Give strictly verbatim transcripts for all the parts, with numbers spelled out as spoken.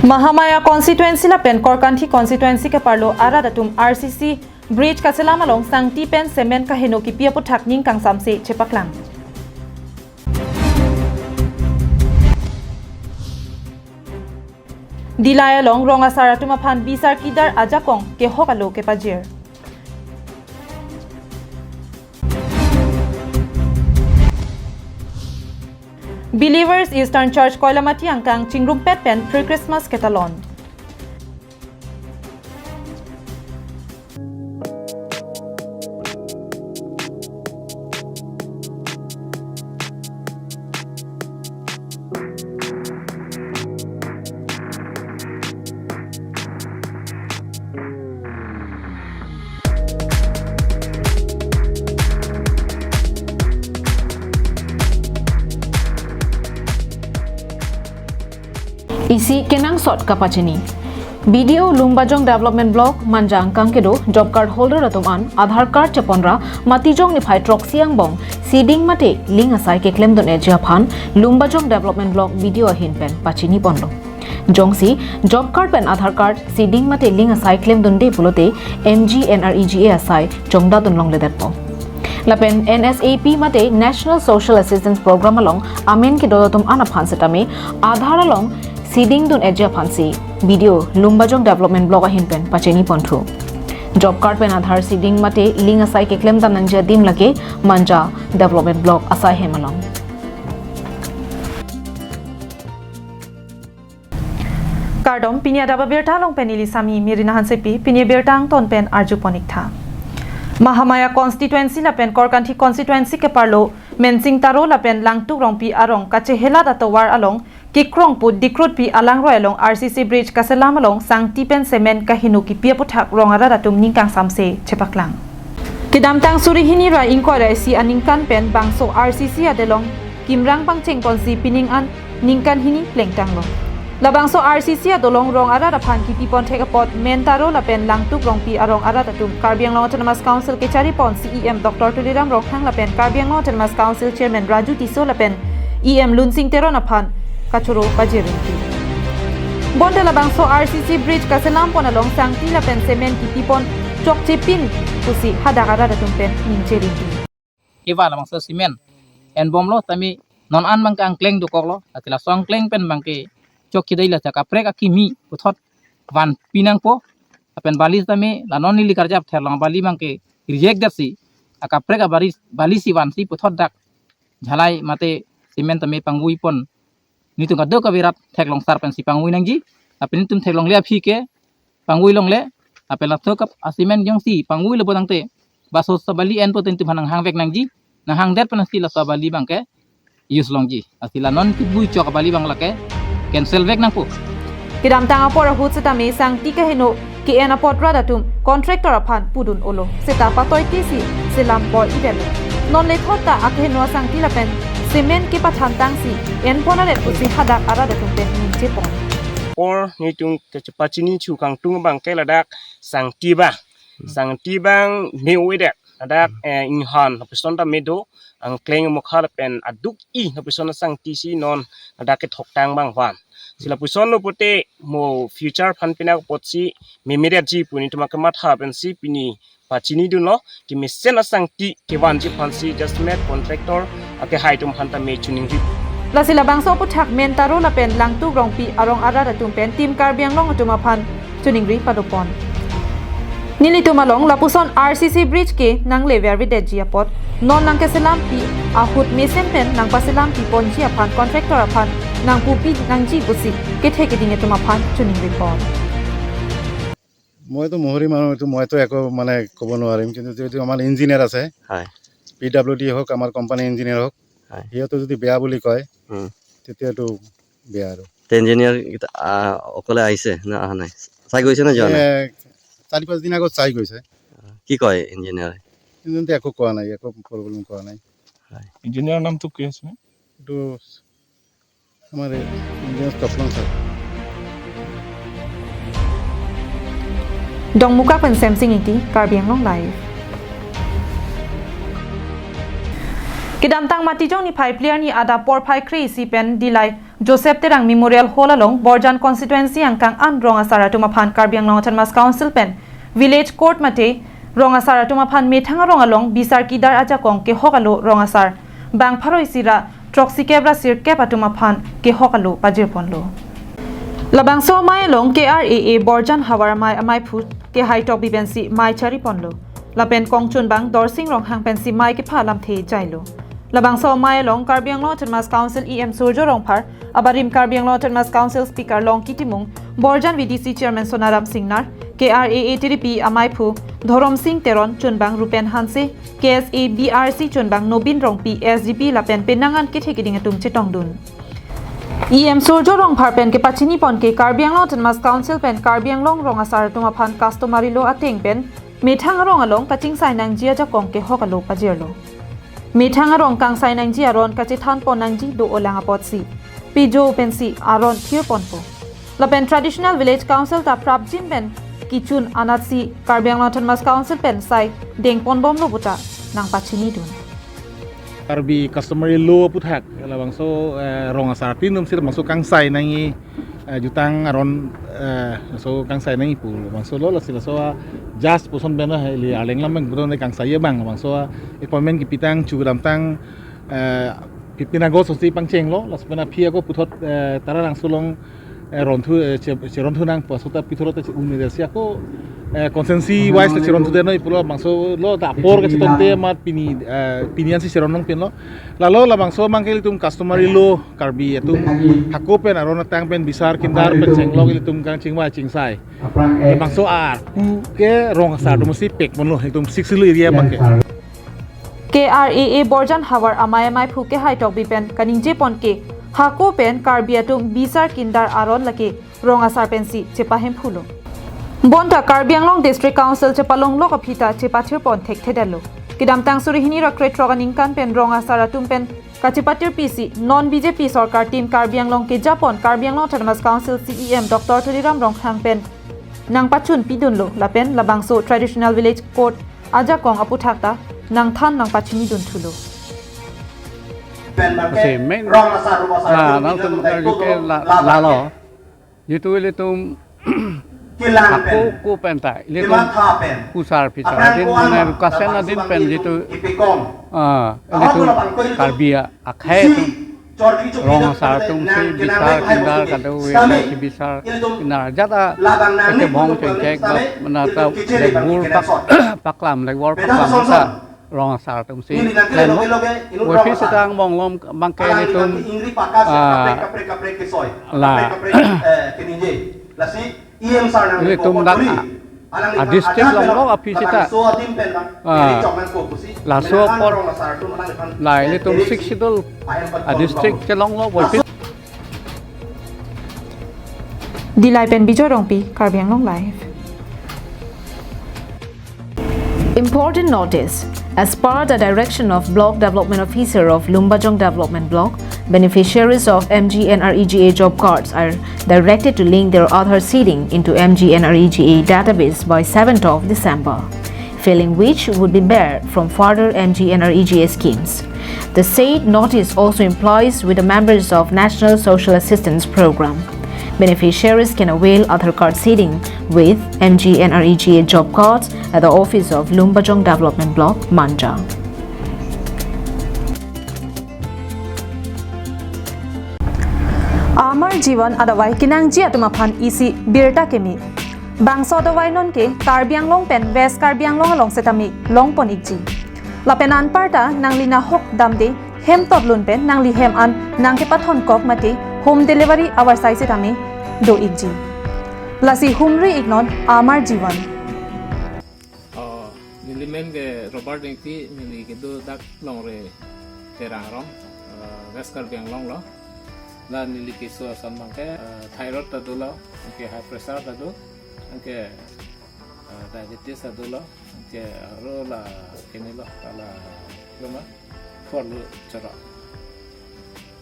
Mahamaya constituency lapen Korkanthi constituency keparlo arat atum R C C bridge kaselam along sangti pen cement kaheno kipi aputhak ning kangsamse chepaklang. Dillai along rong asar atum aphan bisar kidar ajakong kehok alo kepajir. Believers Eastern Church Koilamati angkang chingrumpet pen pre-Christmas ketalon. Isi kenangsot kapachini. B D O Lumbajong Development Block Manja angkang kedo job card holder atum an Aadhaar card cheponra Matijong niphai throksi angbong seeding mate ling asai keklemdun-eji aphan Lumbajong Development Block B D O ahin pen pachini ponlo. Jongsi job card pen Aadhaar card seeding mate ling asai klemdunde pulote M G N R E G A asai chongdadun longledetpo. Lapen N S A P mate National Social Assistance Program along amen kedo atum an aphan setame Aadhaar along seeding dun-eji aphansi B D O Lumbajong Development Block ahin pen pachini ponthu. Job card pen Aadhaar seeding mate ling asai keklemdam nangji adim lake Manja Development Block asai hem along. Kardom, pini adap abirta along pen neli Sami Merina Hansepi, pini abirta angton pen arjupon ik tha. Mahamaya constituency lapen Korkanthi constituency keparlo Mensing Taro lapen Langtuk Rongpi arong kachehelat atovar along kekrong pu Dikrutpi alangroi along R C C bridge kaselam along sangti pen cement kaheno kipi aputhak rong arat atum ning kangsamse chepaklang. Kedamtang suri hini ra ingkoi ra isi aningkan pen bangso R C C adelong kimrang pangcheng ponsi pining an ningkan hini plengtanglo. Labangso R C C adolong rong arat aphan kipi ponthek apot Mensing Taro lapen Langtuk Rongpi arong arat atum Karbi Anglong Autonomous Council kechari pon C E M Doctor Tuliram Ronghang lapen Karbi Anglong Autonomous Council Chairman Raju Tisso lapen E M Lunsing Teron aphan kachoro pajir rinti. Bonta labangso R C C bridge kaselam pon along sangti lapen cement kipi pon chokchepin pusi hadak arat atum pen ningje rinti. Kevan labangso cement enbomlo tame non an abangke angkleng dokoklo, atila so angkleng pen abangke chokchedai la ta kaprek akimi puthot vanpi nangpo, lapen bali tame la non neli karjap therlong bali abangke reject detsi akaprek abali, bali si vansi puthot dak jhalai mate cement tame pangvui pon. Netum kadokave rat theklong sar pensi pangvui nangji. Lapen netum theklongle aphi ke pangvui longle. Lapen laso kap a cement jongsi pangvui lo bonangte baso so bali enpo te netum aphan nanghangvek nangji. Nanghangdet pensi laso bali abangke use longji. Lasi la non kevui chok abali abang lake cancel vek nangpo. Kedamtang apor ahut setame sangti kaheno ke-en apot rat atum contractor aphan pudun-olo. Seta patoi tisi selam bor-idetlo. Non lethot ta akeheno asangti lapen cement kepathantangsi en pon aret pusi hadak arat atum pen ningje pon. Apor netum kachepachini chu kangtung abangke ladak sangti abang. Hmm. Sangti abang me-o-edet. Ladak, hmm, eh, inghan lapuson ta me do, angkleng mokha lapen aduk-i lapuson asangti si non ladak kethoktang abang van. Si lapuson lo pute mo future aphan pinak apotsi memedetji pu netum akematha pensi pini pachinidunlo, kemesen asangti kevanji aphansi just met contractor akehai atum aphan tame choningri. Lasi labangso aputhak Mensing Taro lapen Langtuk Rongpi arong arat atum pen Team Karbi Anglong atum aphan choningri padopon. Nelitum along lapuson R C C bridge ke nanglevervedetji apot non nangkeselampi ahut mesen pen nangpaselampi ponji aphan contractor aphan nangpupi nangji pusi kethe keding atum aphan choningripon. মইতো মহুৰি মানুহ, এইটো মইতো একো মানে ক'ব নোৱাৰিম, কিন্তু যিহেতু আমাৰ ইঞ্জিনিয়াৰ আছে, হয়। পি ডাব্লিউ ডি হওক, আমাৰ কোম্পানীৰ ইঞ্জিনিয়াৰ হওক, হয়। সিহঁতে যদি বেয়া বুলি কয়, উম। তেতিয়াতো বেয়া আৰু। তে ইঞ্জিনিয়াৰ কেইটা, আহ, অকলে আহিছে না অহা নাই? চাই গৈছে নে যোৱা নাই? এ, চাৰি পাঁচ দিন আগত চাই গৈছে। কি কয় ইঞ্জিনিয়াৰে? ইঞ্জিনিয়াৰে একো কোৱা নাই, একো প্ৰব্লেম কোৱা নাই। হয়। ইঞ্জিনিয়াৰৰ নামটো কি আছিলে? এইটো আমাৰ এই engineer Tapan sir. Dongmukak pen Semsing Ingti, Karbi Anglong Live. Kedamtang Matijong niphai phli arni adap porphai kre-isi pen Dillai Joseph Terang Memorial Hall along Borjan constituency angkang an rong asar atum aphan Karbi Anglong Autonomous Council pen Village Court mate rong asar atum aphan methang arong along bisar kidar ajakong kehok alo rong asar bang pharo isi ra throksi kep ra sirkep atum aphan kehok alo pajirponlo. Labangso amei along K R A A Borjan havar amei amaiphu kehai tokbi pensi mei chariponlo. Lapen kongchunbang Dorsing Ronghang pensi mei kepha lamthe jailo. Labangso amei along Karbi Anglong Autonomous Council E M Surjo Rongphar, abarim Karbi Anglong Autonomous Council Speaker Longki Timung, Borjan V D C Chairman Sonaram Singnar, K R A A T D P amaiphu Dhorom Sing Teron, chunbang Rupen Hanse, K S A B R C chunbang Nobin Rongpi, S D P lapen penang an kethe keding atum chetongdun. E M Surjo Rongphar pen kepachinipon ke Karbi Anglong Autonomous Council pen Karbi Anglong rong asar atum aphan customary law ateng pen methang arong along kachingsai nangji ajakong kehok alo pajirlo. Methang arong kangsai nangji aron kachethanpon nangji do-olang apotsi pijo pensi aron thirponpo. Lapen Traditional Village Council ta prapjin pen kichun anatsi Karbi Anglong Autonomous Council pen sai dengponbomlo puta nangpachinidun. Karbi customary law aputhak labangso, eh, rong asar tin num sir bangso kangsai nangji, eh, jutang aron, eh, so kangsai nangji pu bangso lo, lasi laso, ah, just puson beno hai li arleng lam bang puton kangsai abang bangso, ah, appointment kipitang chu kedamtang, eh, fifteen August si pangchenglo, laso pen aphi ako puthot, eh, Taralangso along, eh, ronthu, eh, che, cheronthu nang pu aso ta pithulo ta che-un-e si ako, eh, constituency wise ta cheronthu deno ipulo bangso lo ta apor kachetongte amat pini, eh, pini ansi cheron nangpinlo. Lalo labangso abang ke ilitum customary law Karbi atum hako pen aron atang pen bisar kindar pen chenglok ilitum kangchingvai chingsai. Labangso arpu ke rong asar atum si pekponlo ilitum Sixth Schedule area abang ke. K R A A Borjan havar amei amaiphu kehai tokbi pen kaningjepon ke hako pen Karbi atum bisar kindar aron lake rong asar pensi chepahemphulo. Bonta Karbi Anglong District Council chepalonglok aphi ta chepathirpon thekthedetlo. Kedamtang suri hini ra krethrok aningkan pen rong asar atum pen kachepatirpi si non B J P sorkar team Karbi Anglong kejapon Karbi Anglong Autonomous Council C E M Doctor Tuliram Ronghang pen nangpachunpidunlo lapen labangso Traditional Village Court ajakong aputhak ta nangthan nangpachinidun thulo. Kasi main, ah, nang tum arju ke la, lalo. Jitu ilitum ako ko pen ta, ilitum kusar pisar adin, mane kasen adin pen jitu, ah, ilitum Karbi akhei atum rong asar atum si bisar kindar kado we si bisar kindar jata kachebong chengchek ba mana ta lekbur pak, paklam lekbor paklam ta rong asar atum si klemlo. Wai phi setang monglom abang ke ilitum, ah, la ilitum dak a, a district longlok aphi seta, ah, laso apot la ilitum Sixth Schedule a district chelonglok wai phi. Dillai pen Bijoy Rongpi, Karbi Anglong Live. Important notice. As per the direction of Block Development Officer of Lumbajong Development Block, beneficiaries of M G N R E G A job cards are directed to link their Aadhaar seeding into M G N R E G A database by seventh of December, failing which would be barred from further M G N R E G A schemes. The said notice also implies with the members of National Social Assistance Program. Beneficiaries can avail Aadhaar card seeding with M G N R E G A job cards at the office of Lumbajong Development Block, Manja. Amar Jivan adavai kenangji atum aphan isi birta keme. Bangso adavai non ke Karbi Anglong pen West Karbi Anglong along setame longpon ikji. Lapen anparta nangli nahok damde hem totlun pen nangli hem an nangkepathon kok mate home delivery avarsai setame do ikji. Lasi humri iknon Amar Jivan. Oh, neli men ke Robert Engti, neli kedo dak Longri Terang rong, eh, West Karbi Anglong lo. La neli keso ason abang ke, eh, thyroid ta dolo, anke high pressure ta do, anke, eh, diabetes ta dolo, anke aro la kene lo, la loma, for lo choro.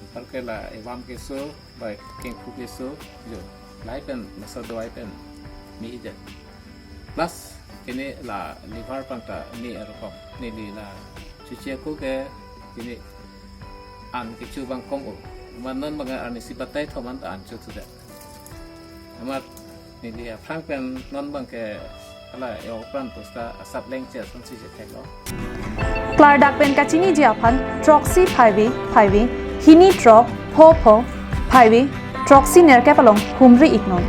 Anparke la evam keso, bai kengphu keso, jo, lahai pen, masa dawai pen, me-idet. Plus, kene la liver panta me arokom. Neli la chuche ko ke kene an kecho abang kom o. Amat non abang arnisi batai thom an ta an chothudet. Amat neli aphrang pen non abang ke hala yo pran posta asap lengche asonsi chetheklo. Klardak pen kachiniji aphan throksi phaivi phaivi hini throk pho pho phaivi throksi nerkep along humri iknon.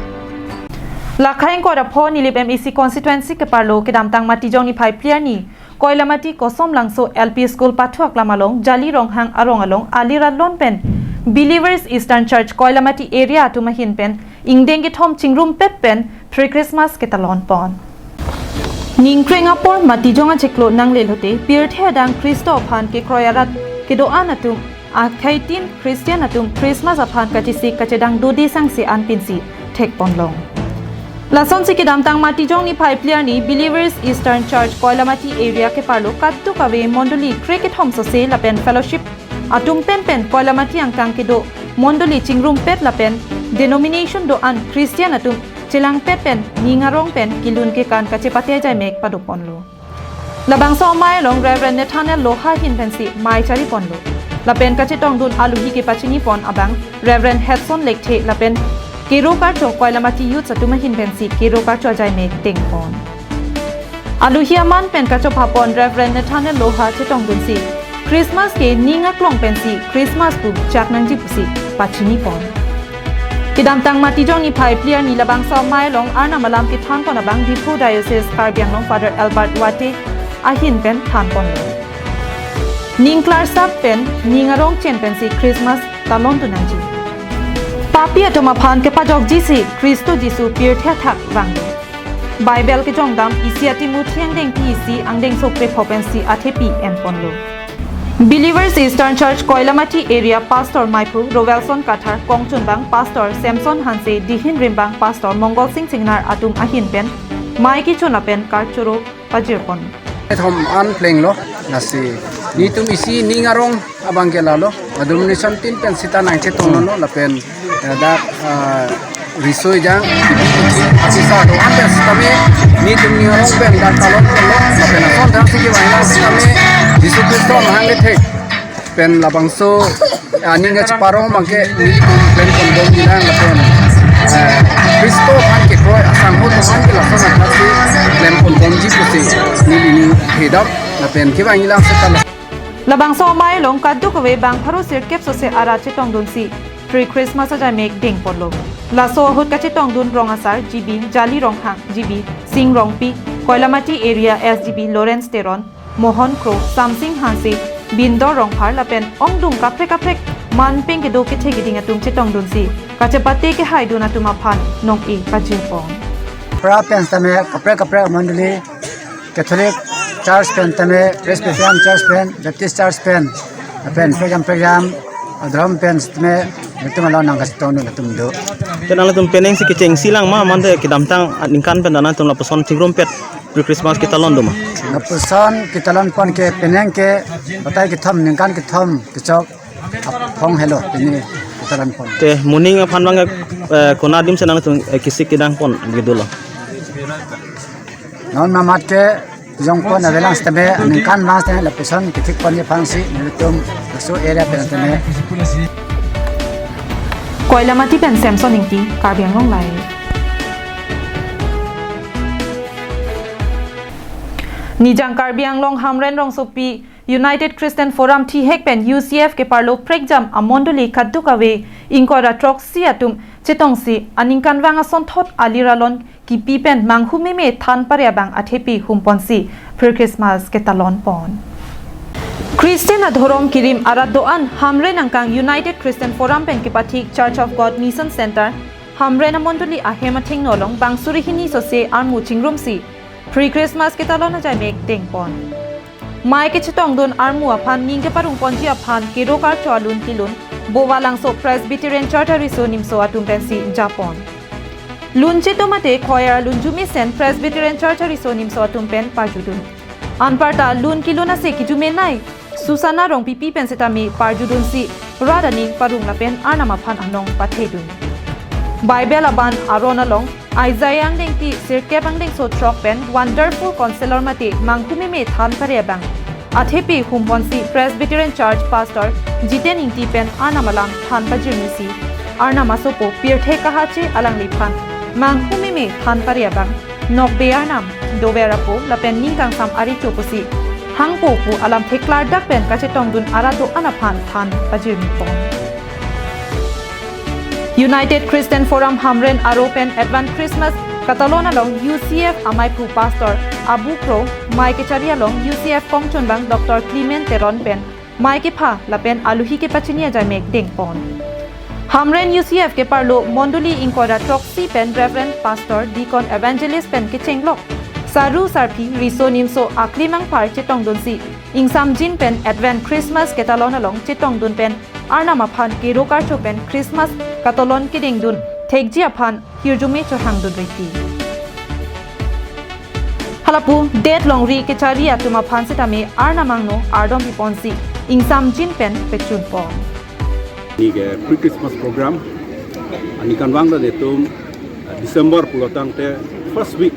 Lakhai ingkoi ra pho Nilip M A C constituency keparlo kedamtang Matijong niphai phli arni Koilamati Kosom Langso L P School pathu aklam along Jali Ronghang arong along alir alon pen Believers Eastern Church Koilamati area atum ahin pen ingdeng kethom chingrumpet pen pre-Christmas ketalon pon. Ningkreng apor Matijong achiklo nangle lote pirthe adang Khristo aphan kekroi arat kedo-an atum akhaitin Christian atum Christmas aphan kachesik kachedang dode sangse an pensi thekponlong. Lasonsi kedamtang Matijong niphai phli arni Believers Eastern Church Koilamati area keparlo kadokave mondoli krekethom sose lapen fellowship atum penpen Koilamati angkang kedo mondoli chingrumpet lapen denomination do-an Christian atum chelangpet pen ning arong pen kelun kekan kachepate ajaimek padoponlo. Labangso amei along Reverend Nathaniel Loha ahin pensi mei chariponlo. Lapen kachetongdun aluhi kepachinipon abang Reverend Hudson Lekthe lapen Kero Karcho Koilamati Youth atum ahin pensi Kero Karcho ajaimek dengpon. Aluhi aman pen kachophapon Reverend Nathaniel Loha chetongdunsi Christmas ke ning aklong pensi Christmas pu chak nangji pusi pachinipon. Kedamtang Matijong niphai phli arni labangso amei along Arnam alam kethanpon abang Diphu Diocese Karbi Anglong Father Albert Wate ahin pen thanpon. Ning klarsap pen ning arong chen pensi Christmas talondun nangji. Papi atum aphan kepajokjisi Khristo Jisu pirthe athak vanglo. Bible kejongdam isi aTimothy angdengpi isi angdengso krepho pensi athepi enponlo. Believers Eastern Church Koilamati Area Pastor Maiphu Rovelson Kathar, kongchunbang Pastor Samson Hanse, dihin rimbang Pastor Mongol Singh Singnar atum ahin pen mei kechun lapen karchoro pajirpon. Thom an plenglo, lasi netum isi ning arong abang ke lalo, denomination tin pen sita nangchetonglo lapen, eh, dak, ah, riso ejang asisa do-an pen sitame netum ning arong pen dak talonlo lapen ason thangsi kevangji sitame Jisu Khristo amahang kethek pen labangso aning kacheparong abang ke netum klempon bomji lang lapen, eh, Khristo aphan kekroi asangho atum aphan ke lason athak si klempon bomji pusi neli ning thedam lapen kevangji lang seta. Labangso amei along kadokave bang pharo sirkep sose arat chetongdunsi pre-Christmas ajaimek dengponlo. Laso ahut kachetongdun rong asar G B Jali Ronghang, G B Sing Rongpi, Koilamati Area S G B Lawrence Teron, Mohon Kro, Samsing Hanse, Bindor Rongphar lapen ongdung kaprek kaprek man peng kedo kethe keding atum chetongdunsi kachepate kehaidun atum aphan nong-e pajirpon. Pra pen sitame kaprek kaprek mondoli Catholic Church pen tame, Presbyterian Church pen, Baptist Church pen, pen prekjam prekjam adhorom pen sitame netum along nangkachetongdun atum do. Te nanglitum penang si kechengsi lang ma mande kedamtang aningkan pen nanglitum lapuson chingrumpet pre-Christmas ketalon do ma? Lapuson ketalonpon ke penang ke batai kethom ningkan kethom kechok aphong helo pini ketalonpon. Te moning aphan abang, eh, konat adim si nanglitum, eh, kesik kedangpon kedo lo? Non mamat kejongpon avelang sitame aningkan abang sitame lapuson kethikponji aphansi netum laso area pen sitame. Koilamati pen Samson Ingti, Karbi Anglong Live. Nijang Karbi Anglong Hamren rongsopi United Christian Forum thihek pen U C F keparlo prekjam amondoli kadokave ingkoi ra throksi atum chetongsi aningkanvang asonthot alir alon kipi pen manghu meme than pare abang athepi humponsi pre-Christmas ketalonpon. Christian adhorom kerim arat do-an Hamren angkang United Christian Forum pen kepathik Church of God Mission Center Hamren amondoli ahem athengno along bang suri hini sose armu chingrumsi pre-Christmas ketalon ajaimek dengpon. Mei kechetongdun armu aphan ning keparungponji aphan Kero Karcho alun kelun Bovalangso Presbyterian Church ariso nimso atum pensi japon. Lun cheto mate choir alun jumesen Presbyterian Church ariso nimso atum pen pajudun. Anparta lun kelun ase kejumenei Susana Rongpipi pen sitame parjudunsi rat aning parung lapen Arnam aphan anong pathedun. Bible aban aron along Isaiah angdengpi sirkep angdengso throk pen Wonderful Counselor mate manghu meme than pare abang athepi humponsi Presbyterian Church Pastor Jiten Ingti pen Arnam alam than pajirnisi, Arnam asopo pirthe kahache alangliphan manghumeme than pare abang, nokbe Arnam dover apo lapen ning kangsam arecho pusi hangpo pu alam theklardak pen kachetongdun arat do-an aphan than pajirnipon. United Christian Forum Hamren aro pen Advance Christmas Katalon along U C F amaiphu Pastor Abu Kro, mei kechari along U C F kongchunbang Doctor Clement Teron pen mei kepha lapen aluhi kepachini ajaimek dengpon. Hamren U C F keparlo mondoli ingkoi ra throksi pen Reverend Pastor, Deacon, Evangelist pen kechenglok saru sarpi riso nimso aklimang par chetongdunsi, ingsamjin pen Advance Christmas Katalon along chetongdun pen Arnam aphan kero karcho pen Christmas Katalon kedengdun thekji aphan hirjume chohangdun riti. Halapu det longri kechari atum aphan sitame Arnam angno ardom piponsi ingsamjin pen pechunpon. Neke pre-Christmas program, ani kanvang ta netum, eh, December pulo tangte first week,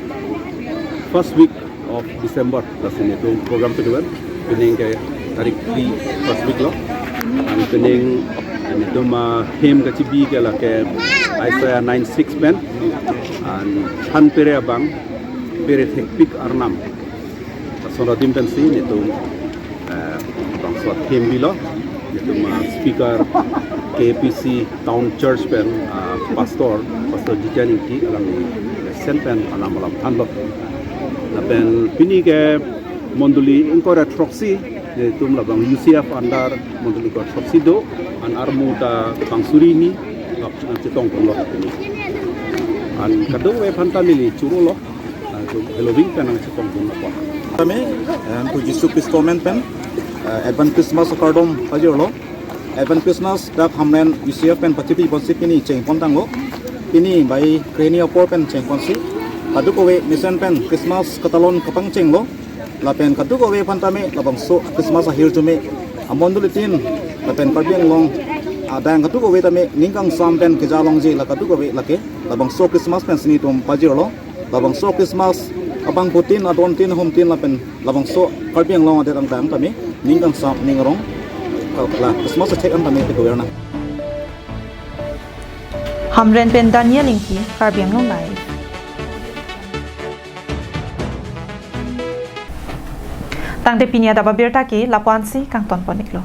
first week of December, lasi netum program kedoan, pining ke tarik three, first week lo. An pining netum, ah, hem kachibi ke lake Isaiah nine six pen, an than pare abang, pere thekpik Arnam. Lason adim pensi netum, eh, bangso hem bilo, netum, ah, speaker K P C Town Church pen, ah, Pastor, Pastor Jiten Ingti alangli mesen pen Arnam alam thanlo. Lapen pini ke mondoli ingkoi ra throksi, netum labang U C F under mondoli ingkoi ra throksi do, an armu ta bang suri ni, lok chetongponlo pini. An kadokave aphan ta neli churolo. Laso heloving pen nangchetongdun apot. Tame, eh, antu Jisu Khristo amen pen, eh, Advance Christmas akardom pajirlo. Advance Christmas dak Hamren U C F pen pachipi ponsi pini chengpon tanglo. Pini bai krehini apor pen chengponsi kadokave mesen pen Christmas Katalon kapangchenglo. Lapen kadokave aphan tame labangso Christmas ahirjume amondolitin lapen Karbi Anglong adang kadokave tame ning kangsam pen keja longji la kadokave lake labangso Christmas pensi netum pajirlo. Labangso Christmas abangphutin, adontin, ahumtin lapen labangso Karbi Anglong adet angdeng tame ning kangsam ning arong la Christmas athek an tame kedover nang. Hamren pen Daniel Ingti, Karbi Anglong Live. Tangte pini adap abirta ke lapu-ansi kangtonpon-iklo.